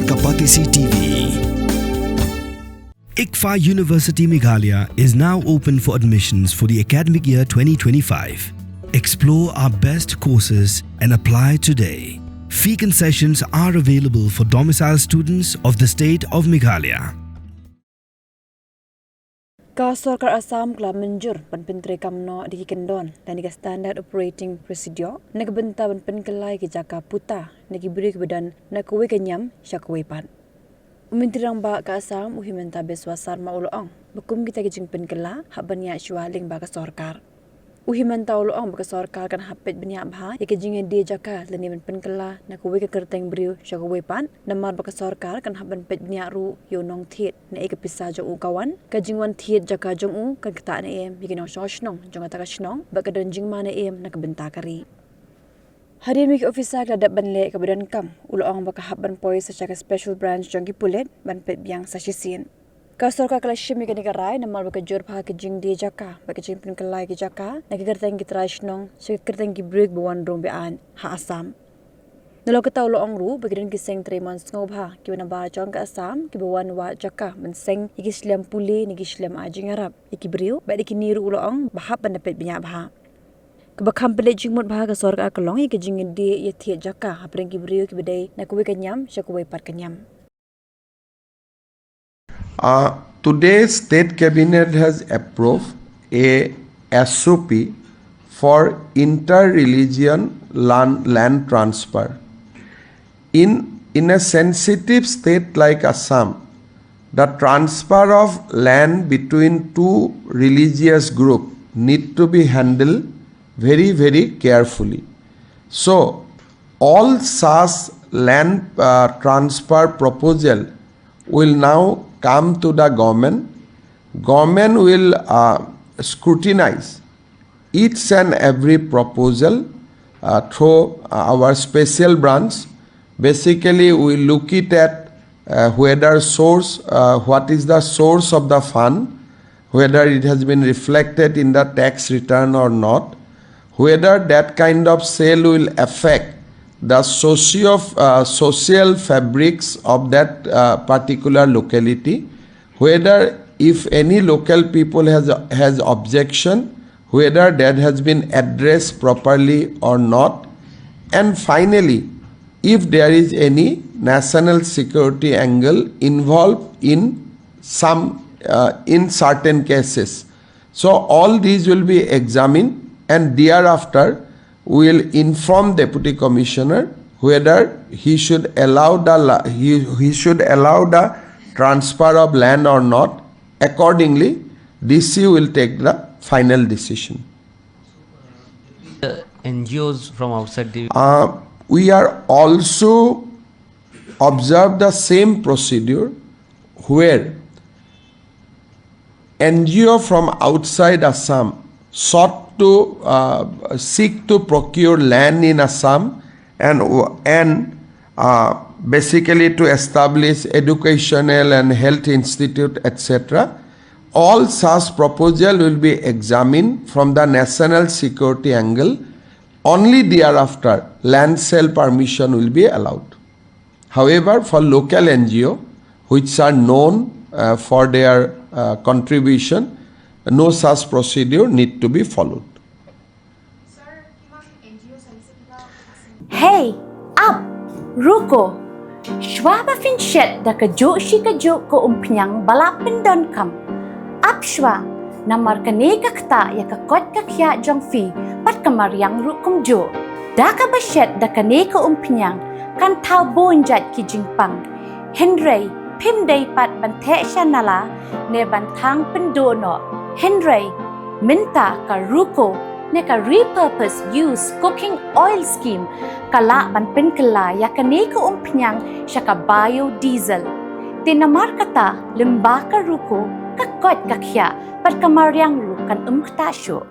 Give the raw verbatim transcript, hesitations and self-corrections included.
Kapatisi T V. ICFAI University Meghalaya is now open for admissions for the academic year twenty twenty-five. Explore our best courses and apply today. Fee concessions are available for domicile students of the state of Meghalaya. Ka sorkar Assam ka la mynjur ban pyntreikam noh da ki kyndon lane ka standard operating procedure na ka bynta ban pynkylla ïa ki jaka puta na ki briew kiba don na kawei ka niam sha kawei pat. U Myntri Rangbah ka Assam, u Himanta Biswa Sarma, u la ong ba kum kita ki jingpynkylla hap ban ïaid shuwa lyngba ka sorkar. U Himanta u la ong ba ka sorkar kan hap peit bniah bha ïa ka jingïadie jaka lane ban pynkylla na kawei ka kyrteng briew sha kawei pat, namar ba ka sorkar kan hap ban peit bniah ruh ïa u nongthied, na ei ka pisa jong u ka wan, ka jingwan thied jaka jong u kan ktah ne em ïa ki nongshong shnong jong kata ka shnong, bad ka don jingma ne em na ka bynta ka ri. Hadien ba ki officer ki la dep ban leh kaba donkam, u la ong ba ka hap ban poi sa sha ka special branch jong ki pulit ban peit biang sa shisien. Ka sorkar ka la shim ïa kane ka rai namar ba ka jur bha ka jingdie jaka bad ka jingpynkylla ïa ki jaka na ka kyrteng ki trai shnong sha ka kyrteng ki briew ba wan rung be-aiñ ha Assam. Nalor kata u la ong ruh ba ki don ki seng trei mon sngewbha kiba nabar jong ka Assam kiba wan wad jaka ban seng ïa ki shlem pule ne ki shlem ai jingïarap ïa ki briew, bad ïa kine ruh u la ong ba hap ban da peit bniah bha. Kaba kham pynleit jingmut bha ka sorkar ka long ïa ka jingïadie ïathied jaka hapdeng ki briew kiba dei na kawei ka niam sha kawei pat ka niam. Uh, today, State Cabinet has approved a S O P for inter-religion land, land transfer. In, in a sensitive state like Assam, the transfer of land between two religious groups need to be handled very, very carefully. So, all such land uh, transfer proposal will now come to the government. Government will uh, scrutinize each and every proposal uh, through our special branch. Basically, we look it at uh, whether source, uh, what is the source of the fund, whether it has been reflected in the tax return or not, whether that kind of sale will affect the socio, uh, social fabrics of that uh, particular locality, whether if any local people has, has objection, whether that has been addressed properly or not, and finally, if there is any national security angle involved in some uh, in certain cases. So all these will be examined, and thereafter we will inform Deputy Commissioner whether he should allow the la- he, he should allow the transfer of land or not. Accordingly, D C will take the final decision. The N G Os from outside the Uh, we are also observe the same procedure where N G O from outside Assam sought to uh, seek to procure land in Assam and and uh, basically to establish educational and health institute, et cetera. All such proposal will be examined from the national security angle. Only thereafter land sale permission will be allowed. However, for local N G O, which are known uh, for their uh, contribution, no such procedure need to be followed. Hey, ap, ruko. Shwa ba phin shet da kajuh shi kajuh ka umphniang ba la pyndonkam, ap shwa, namar kane ka ktah ïa ka koit ka khiah jong phi bad ka mariang ruh kumjuh. Da kaba shet da kane ka umphniang kan thaw bun jait ki jingpang. Hynrei phim dei pat ban theh sha nala ne ban thang pynduh noh. Hynrei mynta ka ruko ne ka repurpose use cooking oil scheme ka lah ban pynkylla ïa kane ka umphniang sha ka biodiesel. Te namar kata lyngba ka ruko ka koit ka khiah bad ka mariang ruh kan ym ktah shuh.